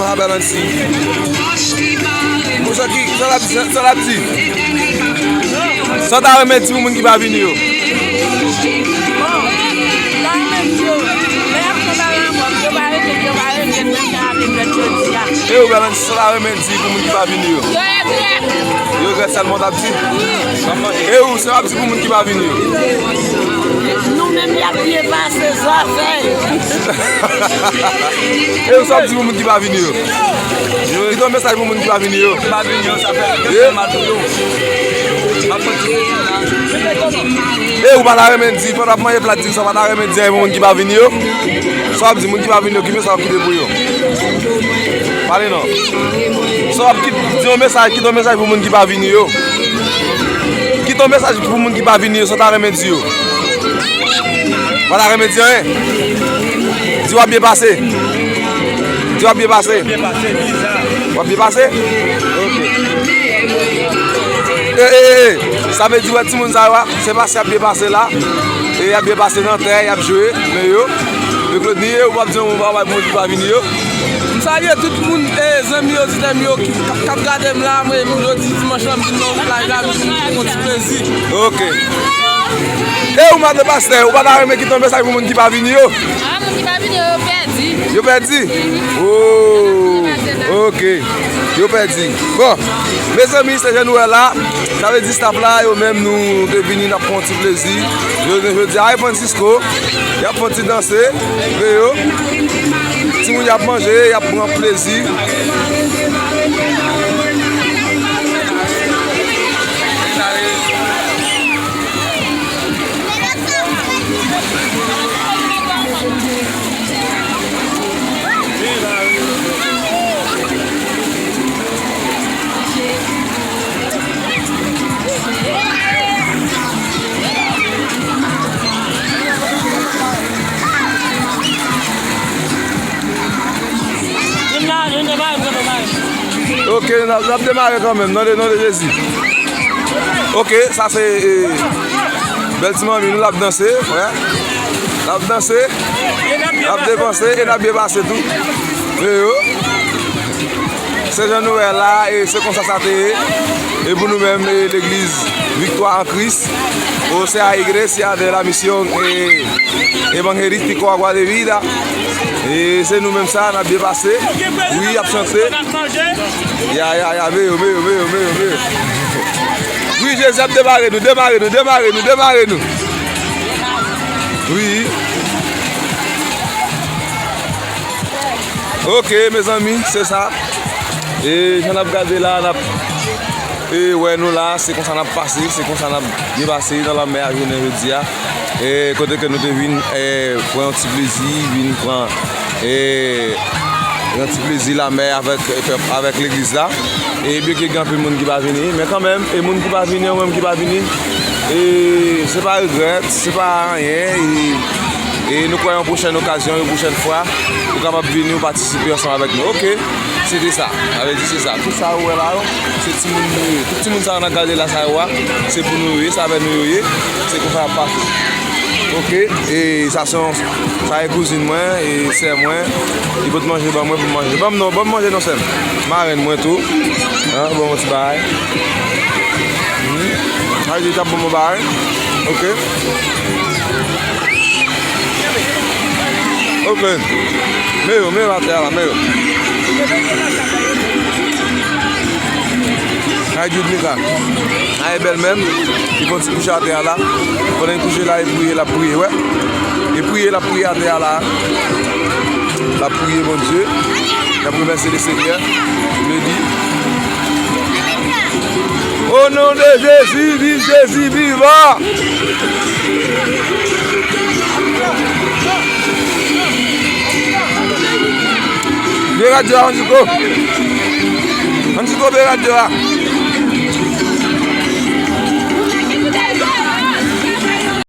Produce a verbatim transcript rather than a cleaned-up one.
Sa bèl anti. Bon, sa ki, sa l ap di, sa, sa l ap di. Sa w ta renmen di pou moun ki pa vini yo? Bon, m ta renmen di yo, lè y ap fè bagay ankò, yo pa rete, yo pa rete, menm jan avèk lòt jodi a. E ou, bèl anti, sa w ta renmen di pou moun ki pa vini yo? Yo regrèt. Yo regrèt sèlman w t ap di? Wi. E ou, sa w ap di pou moun ki pa vini yo? Nou menm y ap byen pase, zòfèy. E ou, sa w ap di pou moun ki pa vini yo? Kite yon mesaj pou moun ki pa vini yo. Ki pa vini yo, sa fè, fè mal pou yo. M ap kontinye la. E ou pa ta renmen di, pandan w ap manje plat di sa, w pa ta renmen di anyen pou moun ki pa vini yo? Sa w ap di moun ki pa vini yo, ki mesaj w ap kite pou yo? Pale non. Sa w ap kit-, di yon mesaj, kite yon mesaj pou moun ki pa vini yo. Kite yon mesaj pou moun ki pa vini yo, sa w ta renmen di yo? W pa ta renmen di anyen? Di w ap byen pase. Di w ap byen pase. W ap byen pase? Ok. E, e, e, e. Sa vle di, wè, timoun sa yo a, se pase y ap byen pase la. E y ap byen pase nan tè, y ap jwe, men yo. Men Claude, ni e ou p ap di yon mo pa bay pou moun ki pa vini yo. M salye tout moun, e, zanmi yo, ti zanmi yo ki, k ap, k ap gade m la, mwen, jodi dimanch la, m vin nan laj la, m vin pou yon ti plezi. Ok. E ou, madan pastè, ou pa ta renmen kite yon mesaj pou moun ki pa vini yo? A, moun ki pa vini yo, yo pèdi. Yo pèdi? Oh, ok. Yo pèdi. Bon, mezanmi, se jan nou wè la. Sa vle di staff la, yo menm, nou te vini, n ap pran yon ti plezi. Jodi, jodi a, e Francisco, y ap fè yon ti danse, vle yo. Timoun y ap manje, y ap pran plezi. Ok, n ap, n ap demare kanmenm, nan le non de Jezi. Ok, sa se, e, bèl ti manmi nou, l ap danse, wè. L ap danse, l ap depanse, e n ap byen pase tou. Men yo. Se jan nou wè la, e se konsa sa te ye. E pou nou menm, e legliz Viktwa an Kris, o sea, Iglesia de la Misión, e Evangelístico Agua de Vida. E se nou menm sa, n ap byen pase. Wi, y ap chante. Ya, ya, ya, men yo, men yo, men yo, men yo, men yo. Wi, Jezi ap demare nou, demare nou, demare nou, demare nou. Wi. Ok, mezanmi, se sa. E jan n ap gade la, n ap, e, wè nou la, se konsa n ap pase, se konsa n ap byen pase nan lanmè a jounen jodi a. E kote ke nou te vin, e, pran yon ti plezi, vin pran, e, yon ti plezi lanmè avèk, e, avèk legliz la. E byenke gen anpil moun ki pa vini, men kanmenm, e moun ki pa vini, ou menm ki pa vini, e se pa regrèt, se pa anyen, e, e nou kwè yon pwochèn okazyon, yon pwochèn fwa, ou kapab vini, ou patisipe ansanm avèk nou. Ok, se te sa. Sa vle di se sa. Tout sa ou wè la yo, se timoun nou ye. Tout timoun sa yo n ap gade la sa yo a, se pou nou yo ye, se avèk nou yo ye, se konsa y ap pase. Ok, e sa se yon, sa e kouzin mwen, e sè mwen, li pot manje ban mwen pou m manje. Ban m non, ban m manje non, sè m. Marenn mwen tou. An, ban m yon ti bagay. Mhm. Sa vle di, li t ap ban m yon bagay. Ok. Ok. Men yo, men yo atè a la, men yo. Ay, Judnica. Ay, bèl menm. Li pran ti kouche atè a la. Pandan li kouche la, li priye, l ap priye, wè. Li priye, l ap priye atè a la. L ap priye Bondye. L ap remèsye le Senyè. Li di, au nom de Jésus, vive Jésus vivant! Byen radyo a, Anjiko. Anjiko, byen radyo a.